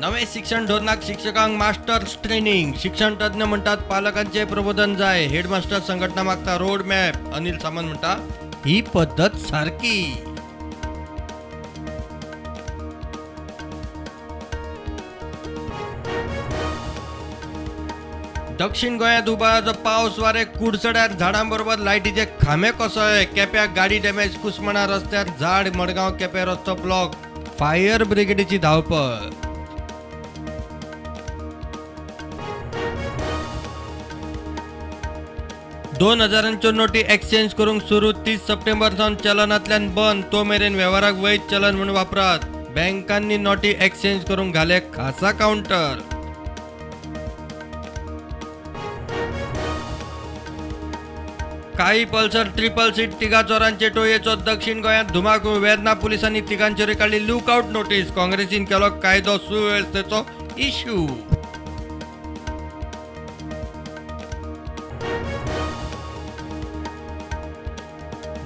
नवे शिक्षण धोरणाक शिक्षकांक मास्टर्स ट्रेनिंग. शिक्षण तज्ञ म्हणटात पालकांचे प्रबोधन जाय. हेडमास्टर संघटना मागता रोड मॅप. अनिल सामंत म्हणटा ही पद्दत सारकी. दक्षिण गोंयांत उबाळाचो पावस वारे कुडचड्यार झाडांबरोबर लायटीचे खांबे कोसळ्ळे. केप्याक गाडी डॅमेज. कुसमणा रस्त्यार झाड. मडगांव केपें रस्तो ब्लॉक. फायर ब्रिगेडीची धांवपळ. 2000 नोटी एक्सचेंज करूंक सुरू. 30 सप्टेंबर सावन चलनांतल्यान बंद. तो मेरेन वेव्हाराक वैध चलन म्हूण वापरात. बँकांनी नोटी एक्सचेंज करूंक घाले खासा कावंटर. काळी पल्सर ट्रिपल सीट तिगा चोरांचे टोळयेचो दक्षिण गोंयांत धुमाकूळ. वेर्ना पुलिसांनी तिगांचेर काडली लुकआउट नोटीस. काँग्रेसीन केलो कायदो सुवेवस्थेचो इश्यू.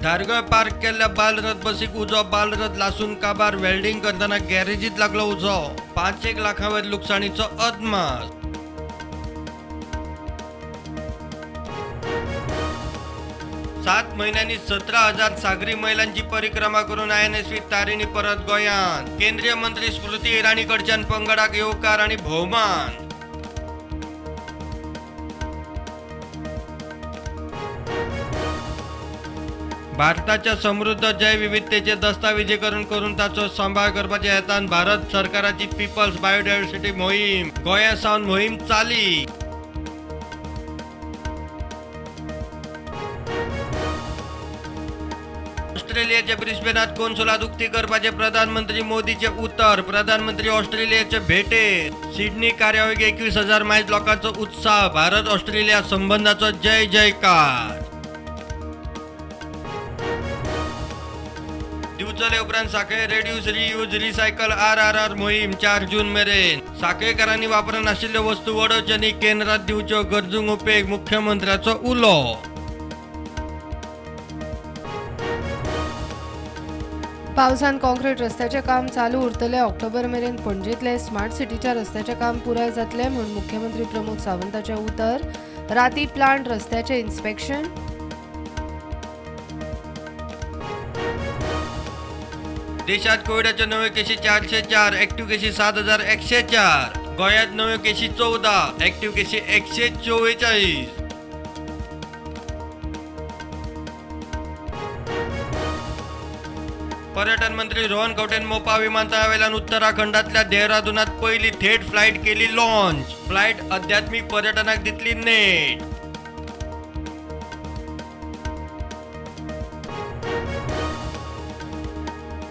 धारगळ पार्क केल्ल्या बालरथ बसीक उजो. बालरथ लासून काबार. वेल्डिंग करतना गॅरेजीत लागलो उजो. 5 लाखांवयर लुकसाणीचो अदमास. 7 म्हयन्यांनी 17,000 सागरी मैलांची परिक्रमा करून INSV Tarini परत गोंयांत. केंद्रीय मंत्री स्मृती इराणी कडच्यान पंगडाक येवकार आनी भोवमान. भारताच्या समृद्ध जैवविविधतेचे दस्तावेजीकरण करून ताचो सांबाळ करपाच्या हेतान भारत सरकाराची पीपल्स बायोडायव्हर्सिटी मोहीम. गोंया सावन मोहीम चाली. ऑस्ट्रेलियाच्या ब्रिस्बेनात कोन्सुलात उक्ती करपाचे प्रधानमंत्री मोदीचे उतर. प्रधानमंत्री ऑस्ट्रेलियाचे भेटे. सिडनी कार्यावळीक 21,000 मायज लोकांचो उत्साह. भारत ऑस्ट्रेलिया संबंधाचो जय जयकार. दिवचले उपरांत Sanquelim reduce reuse recycle RRR मोहीम 4 जून मेरेन. सांखळेकारांनी वापरनाशिल्ल्यो वस्तू वडोवच्यो न्ही, केंद्रात दिवच्यो. गरजूंक उपेग. मुख्यमंत्र्याचो उलो. पावसान कॉन्क्रीट रस्त्याचें काम चालू उरतलें. ऑक्टोबर मेरेन पणजेंतले स्मार्ट सिटीच्या रस्त्याचें काम पुराय जातलें म्हूण मुख्यमंत्री प्रमोद सावंताचें उतर. राती प्लांट रस्त्याचें इन्स्पेक्शन. देशात कोविडाच्यो नव्यो केशी 404, ऍक्टिव्ह केशी 7,104. गोंयांत नव्यो केशी 14, ऍक्टिव्ह केशी 144. पर्यटन मंत्री रोहन खंवटेन मोपा विमानतळावेल्यान उत्तराखंडातल्या देहरादूनात पहिली थेट फ्लायट केली लॉन्च. फ्लायट आध्यात्मिक पर्यटनाक दितली नेट.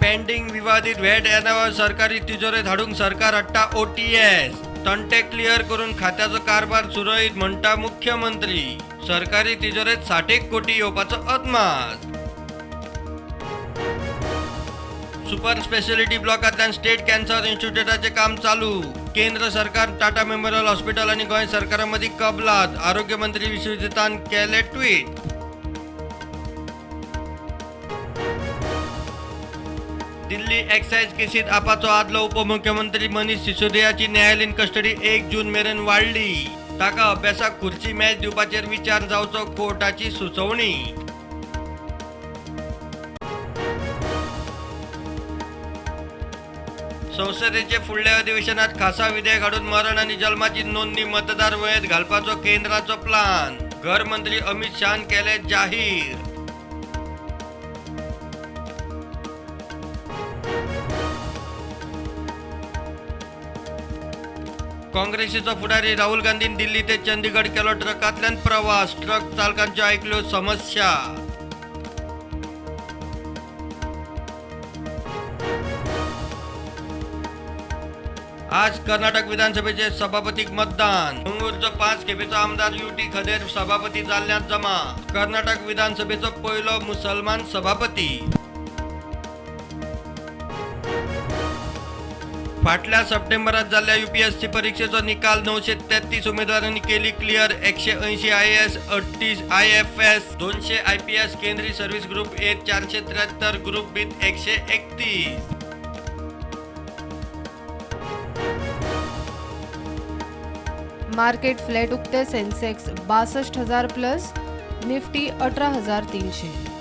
पेंडिंग विवादित व्हॅट येणावळ सरकारी तिजोरेत हाडूंक सरकार हाडटा OTS. तंटे क्लियर करून खात्याचो कारभार सुरळीत म्हणटा मुख्यमंत्री. सरकारी तिजोरेत 60 कोटी येवपाचो अदमास. सुपर स्पेशालिटी ब्लॉकांतल्यान स्टेट कॅन्सर इन्स्टिट्यूटाचें काम चालू. केंद्र सरकार टाटा मेमोरियल हॉस्पिटल आनी गोंय सरकारा मदीं कबलात. आरोग्य मंत्री विश्वजितान केलें ट्वीट. दिल्ली एक्सायज केसीत आपाचो आदलो उपमुख्यमंत्री मनीष सिसोदियाची न्यायालयीन कस्टडी 1 जून मेरेन वाडली. ताका अभ्यासाक खुर्ची मॅच दिवपाचेर विचार जावचो कोर्टाची सुचोवणी. संसदेचे फुडल्या अधिवेशनात खासा विधेयक हाडून मरण आनी जल्माची नोंदणी मतदार वळेरेंत घालपाचो केंद्राचो प्लान. घर मंत्री अमित शहान केले जाहीर. काँग्रेसीचो फुडारी राहुल गांधीन दिल्ली ते चंदीगड केलो ट्रकांतल्यान प्रवास. ट्रक चालकांच्यो आयकल्यो समस्या. आज कर्नाटक विधानसभेचे सभापतीक मतदान. मंगळूरचो 5 खेपेचो आमदार UT Khader सभापती जाल्ल्यात जमा. कर्नाटक विधानसभेचो पयलो मुसलमान सभापती. फाटल्या सप्टेंबरात जाल्ल्या UPSC परीक्षेचो निकाल 933 उमेदवारांनी केली क्लियर. 180 IAS, 38 IFS, 200 IPS. केंद्रीय service group A 473, group B 131. Market flat उक्ते. Sensex 62,000 plus, Nifty 18,300.